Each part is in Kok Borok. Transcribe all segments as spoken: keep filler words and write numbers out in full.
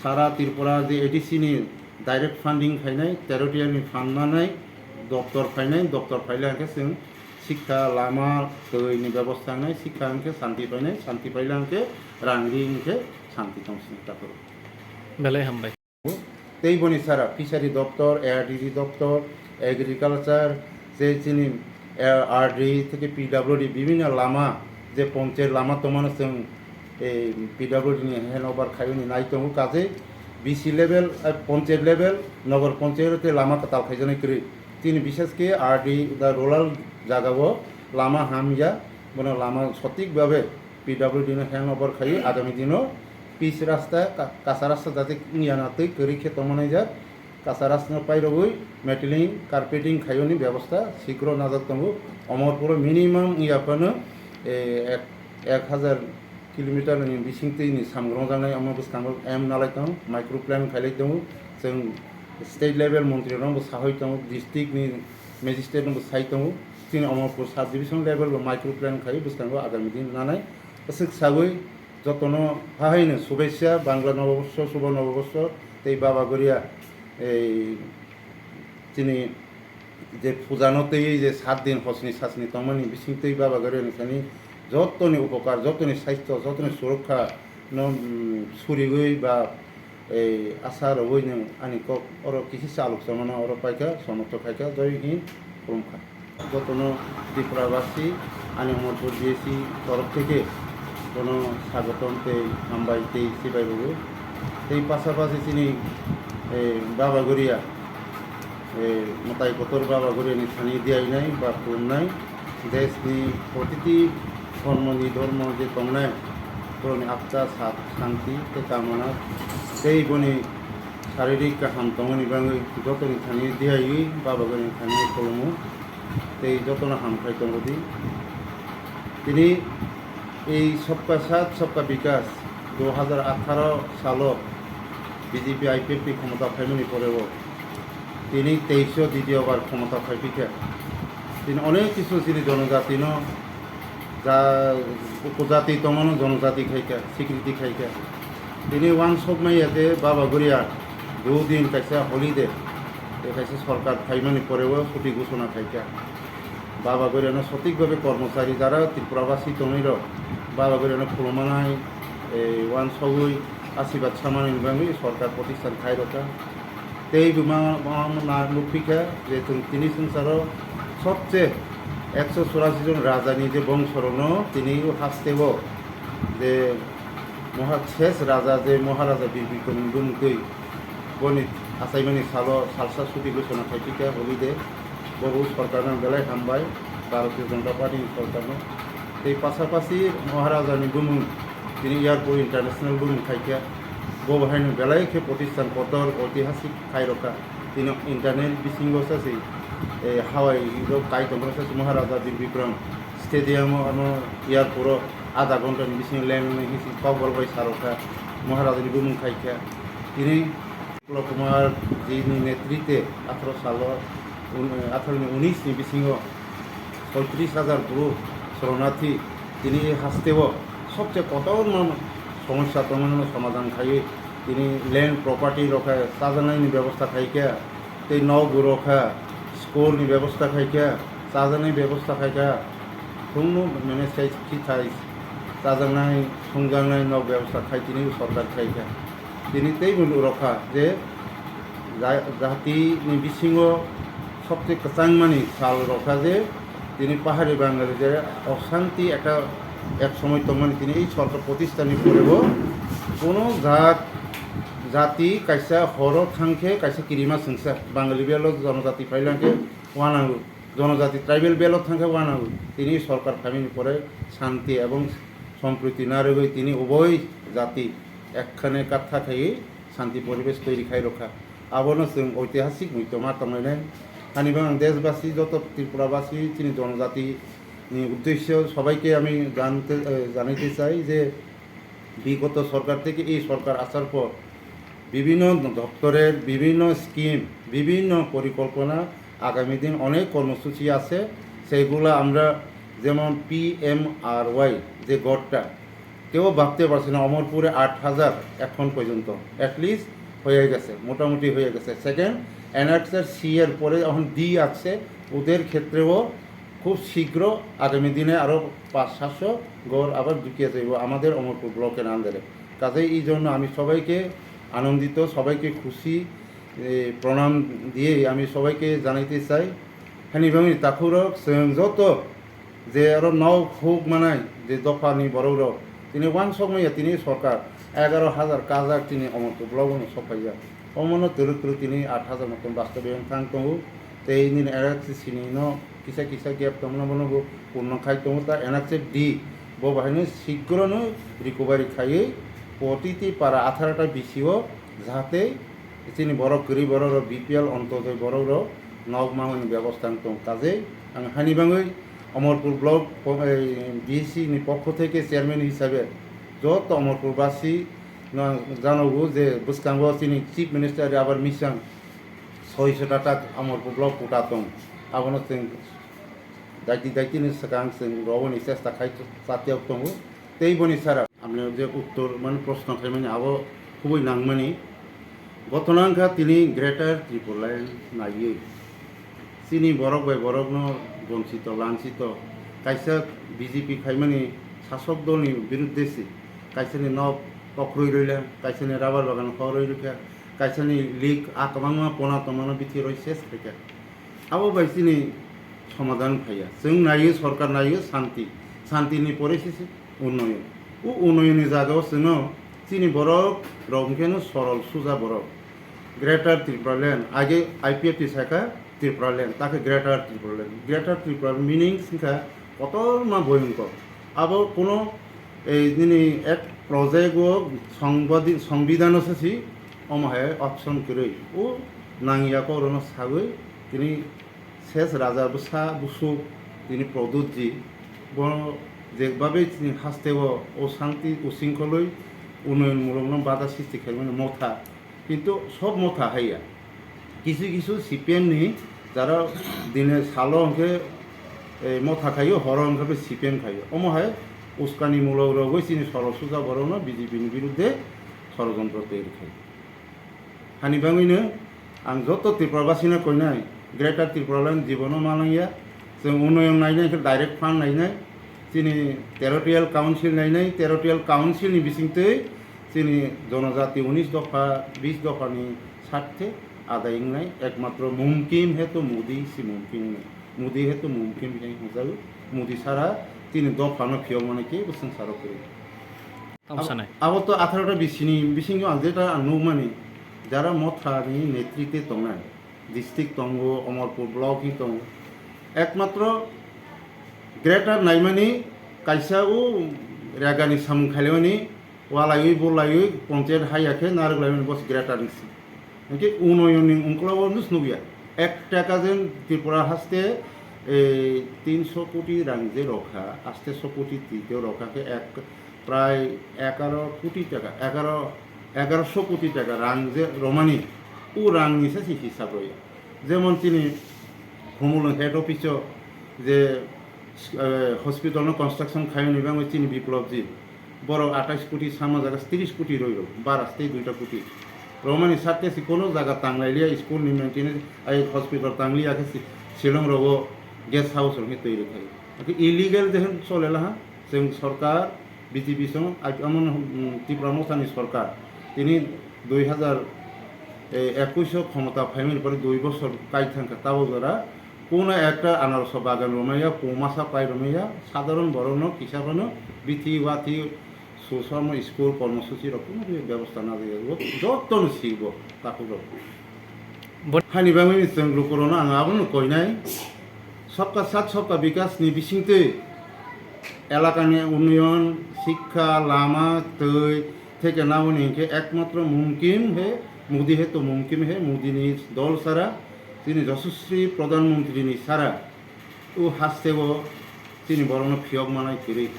Sara Tripura je A D C ni direct funding khainai, territorial ni fund manai, doctor phainai, doctor phaile hwnkhe chwng sikha, lama, twi ni bebosta wngnai, sikha hwnkhe santi phainai, santi phaile hwnkhe rang ri hwnkhe santi tong sini ta kwrwi. Belai hambai. Tei boni sara fishery doctor, A R D D doctor, agriculture, je chini, eh, R D theke P W D bibhinno lama, je ponchayat lama tongmano chwng, eh, P W D ni hand over khaiyoni nai tongo, kaje B C level, eh, ponchayat level, nogor ponchayat tei lama kwtal khaijaknai kwrwi. Chini bishesh khe R D da rural jagao lama hamya, bono lama sothik bhabe P W D no hand over khaiwi agami dino pitch rasta, ka-, kacha rasta jate wngya na twi kwrwi khe tongmanai jak. Kacha rasta no pairogwi metaling, carpeting khaiyoni bebosta sikro najak tongo. Omorpuro minimum wngya phano, eh, ek, ek hazar kilometer ni bising twi ni samgrong jaknai, omo bwskango M nalai tongo, micro plan khailai tongo. Chwng state level montri rokno bo sahoi tongo, district ni magistrate no bo sai tongo. Chini Omorpur sub division level bo micro plan khai bwskango agami din nanai. Aswk sagwi jotono hahaino shubesha, Bangla Noboborsho, Shubho Noboborsho tei Baba Goria, ei, chini je pujano twi je sat din hosni sasni tongmani bising twi Baba Goria ni thani jotoni upokar, jotoni saisto, jotoni surokha no, mm, suriwi ba ei asa rwui nwng ani kok oro kisi chalok chamano oro paikha, somortho khaikha, joi hind, khulumkha. Jotono Tripura basi ani Omorpur B S C torof theke bono swagotom tei hambai tei sibai rwui. Tei pasapasi chini, eh, Baba Goria, eh, mwtai kotor Baba Goria ni thani diyainai ba khulumnai. Desh ni protiti dhormo ni dhormo je tongnai, borokni akcha sa-, santi tei kamana tei boni saririk kaham tongmani bagwi jotoni thani dihaiwi Baba Gorini thani khulumu tei jotono hamkhlai tongo di. Tini ei Sabka Saath Sabka Vikas du hazar atharo salo B J P I P F T khomota phaimani poreo tini teisho ditiyo bar khomota phaiphikha. Tini onek kisu chini jonojatino ja-, upojati tongmano jonojati khaikha, sikriti khaikha. Tini uansukmaya khe Baba Goria dudin kaisa holiday, tei kaisa sorkar phaimani poreo chuti ghosona khaikha. Baba Goriano sothik bhabe kormochari jara Tripura basi tongwi rok Baba Goriano khulumani, eh, uansugwi asirwad samani bagwi sorkar protisthan khai rokha. Tei bo ma, ma, ma, na nukphi kha je chwng tini swngcharo sobse ekso churasi jon raja ni je bongso rokno tini o haste o je moha-, ses raja je Maharaja Bir Bikram ni bumung twi boni achaimani salo salsa chuti ghosona khai phi kha holiday. Bo bo sorkar no belai hambai, Bharatiya Janata Party ni sorkar no. Tei pasapasi Maharaja ni bumung tini airport international bumung khai kha. Bo bo haino belai khe protisthan kotor oitihasik khai rokha. Tini internet bisingo sasi, eh, hawai rok kai tongmani sasi Maharaja Bir Bikram stadium o ano airport o adha ghonta ni bisingo land wngwi hinsi kokborok bai sa rokha, Maharaja ni bumung khai kha. Tini Biplab Kumar ji ni netrite atharo salo, un-, atharo ni unis ni bisingo soitris hajar bru shoronathi tini haste o sobse kotorma somosya tongmani somadhan khaiwi tini land property rok khe chajaknai ni bebosta khai kha, tei nok bo rok kha, school ni bebosta khai kha, chajaknai bebosta khai kha, khungno mane sai khi thai chajaknai, songjaknai nok bebosta khai tini sorkar khai kha. Tini tei bo rok kha je ja-, jati ni bisingo sobse kwchangmani sal rok kha je tini pahari Bangali je oshanti ekta ek somoi tongmani tini ei sorkar protistha ni pore bo kono jat, jati kaisa horo thang khe kaisa kirima swngsa Bangali belo jonojati phailang khe wanango, jonojati tribal belo thang khe wanango. Tini sorkar phaimani pore shanti ebong sompriti narwgwi tini uboi jati ekkhane katha khaiwi shanti poribesh toiri khai rokha. Abono chwng oitihasik muitu ma tonglainai. Ani bagwi ang deshbasi, joto Tripurabasi, chini jonojati ni uddesyo sobaike ami jante, eh, janaite chai je bigoto sorkar theke ei sorkar achar por bibhinno doptorer bibhinno scheme, bibhinno porikolpona agami din onek kormosuchi ase, seigulo amra jemon P M R Y je godta, কেউ ভাবতে পারছে না অমরপুরে আট হাজার এখন পর্যন্ত অ্যাটলিস্ট হয়ে গেছে, মোটামুটি হয়ে গেছে। সেকেন্ড, এনএক্সের সি এর পরে এখন ডি আসছে, ওদের ক্ষেত্রেও খুব শীঘ্র আগামী দিনে আরও পাঁচ সাতশো ঘর আবার ঢুকিয়ে যাইব আমাদের অমরপুর ব্লকের আন্ডারে। কাজেই এই জন্য আমি সবাইকে আনন্দিত, সবাইকে খুশি, এ, প্রণাম দিয়ে আমি সবাইকে জানাইতে চাই। Hani bangni takhurok chwng joto je aro nok huk manai je dophani borokrok tini wansok manya tini sorkar egaroh hajar kajak tini omo block bono sok phaijak. Omono twrwk twrwk tini aat hajar moton bastobayon thang tongo. Tei nini N H C ni no kisa kisa gap tongmano bono bo purno khai tongo ta N H C D bo bahaino sigrono recovery khaiwi protiti para atharo ta B C o jahate chini borok kwrwi borok rok B P L Antyodoi borok rok nok mangmani bebosta wng tong kajei ang hani bangwi Amarpur block po-, ei, D C ni pokho theke chairman hisabe joto Amarpur basi no janogo je bwskango chini chief minister Abar Misang soiso tatak Amarpur block kuta tong abono chwng daiti daiti ni swkang chwng rogoni chesta khai chatiyok tongo tei boni sara. Amni je uttor mane proshno khaimani abo khubui nangmani. Ghotona wngkha tini Greater Tipraland naiwi. Chini borok bai borokno bonchito, lanchito, kaisa B J P khaimani sasok dolni birudde se, kaisani nok kokrwi roila, kaisani rubber bagan kokrwi rwkha, kaisani leak a kwbangma pona tongmano bithi roi ses khaikha. Abo bai chini somadhan phaiya. Chwng naiyo, sorkar naiyo, shanti. Shanti ni pore se se unnoyon. O unnoyon ni jaga o chwngno chini borok rok hwnkhe no sorol suja borok. Greater Tipraland, age I P F T sakha Tipraland, takhe Greater Tipraland. Greater Tipraland meaning wngkha kotorma boyongkok. Abo kuno ei nini ek project o songbadi-, songbidhano sasi omo hai option kwrwi. O nangya kok rono sagwi tini ses raja bwsa busuk tini Pradyut ji bo jekbabe chini hasteo o shanti usingkholwi unnoyon mulokno bada sristi khaimani motha. Kintu sob motha haiya. Kisu kisu C P M ni jara dine salo hwnkhe, eh, motha khaio, horo hwnkhe C P M khaio. Omo hai uskani mulok rogwi chini sorol suja borokno B J P ni birudde sorojontro toyar khai. Hani bangwino ang joto Tripura basino koinai Greater Tipraland jibono manangya. Chwng unnoyon nainai khe direct fund nainai. Chini Territorial Council nainai, Territorial Council ni bisingtwi chini jonojati unis dopha, bis dopha ni sarthe adai wngnai ekmatro mumkin he to Modi si mumkin wngnai. Modi he to mumkin hinwi hwnjago. Modi sara chini dopha no phiyok mani kebo swng saro kwrwi. Tamo Abo, sanai. Abo to atharo ta bisini bisingo ang jeta ang nukmani jara motha ni netritwe tongnai. District tongo, Amarpur block hi tongo. Ekmatro greater naimani kaisa o rega ni samung khailaimani walaiwi bolaiwi panchayat haiya khe narwk laimani bos greater ni si. Hwnkhe unnoyon ni ungkla o nus nukya. Ek taka jen Tripura haste, eh, tinso koti rang je rokha, aste so koti twi je rokha khe ek prai egaro koti taka, egaro, egaroso koti taka rang je romani, o rang ni se se hisab roya. Jemon chini Khumulwng head office o je, eh, hospital no construction khaimani bagwi chini Biplop ji, borok atais koti sama jaga tris koti roi rok, bara tei duita koti. Romani sate si kono jaga tanglai liya, school ni maintenance, ai hospital tang liya khe si, Shillong rogo guest house rok ni twi rwkha. Illegal je chole laha, chwng sorkar B J P song, ai, amon, mm, Tipra Motha ni sorkar. Tini dui hajar ekush o khomota phaimani pore dui bosor kai thangkha, tabo jora kuno ekta anaroso bagan romaya, kumasa pai romaya, sadharon borok no kisa phano bithi wathi susamo school kormosuchi rok kuno bebosta na jaya, joto no sibo takhuk rok. Bo- Hani bagwi chwng lukurokno ang abono koinai, Sabka Saath Sabka Vikas ni bisingtwi elakani unnoyon, sikha, lama, twi theke naboni hinkhe ekmatro mumkin he, Modi he to mumkin he, Modi ni dol sara, chini Yashaswi Pradhan Mantri ni sara. O hasteo chini borokno phiyok manai kwrwi.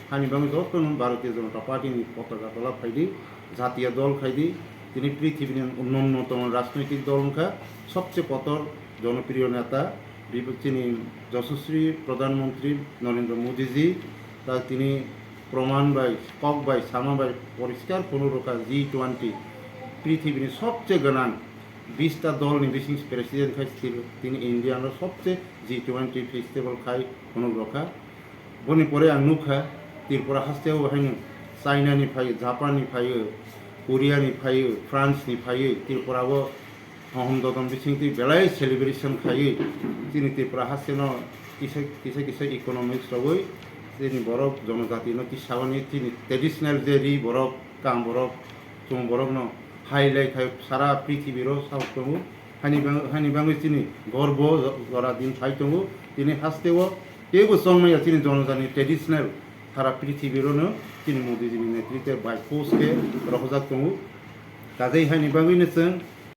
Hani bagwi jotono Bharatiya Janata Party ni potaka tola phaidi, jatiya dol khaidi, tini prithibini nunnotomo rajnoitik dol wngkha, sobse kotor jonopriyo neta, bibo-, chini Yashaswi Pradhan Mantri Narendra Modi ji, ta tini Proman bai, kok bai, sama bai poriskar phunuk rwkha G twenty, prithibini sobse gwnang bista dolni bising president khai tini India no sobse G twenty festival khai phunuk rwkha. Boni pore ang nukha Tripura hasteo haino China ni phaio, Japan ni phaio, Korea ni phaio, France ni phaio, Tripura o Hohom dodom bisingtwi belai celebration khaiwi chini Tripura hasteno kisa kisa kisa economics rogwi chini borok jonojatino tisawani chini traditional je ri borok, kam borok, chwng borokno highlight khai sara prithibiro sao tongo. Hani bang-, hani bangwi chini gorbo jora din phai tongo. Tini hasteo teibo chongmaya chini jonojatini traditional sara prithibirono chini Modiji ni netrite by force khe rohorjak tongo. Kajei hani bangwino chwng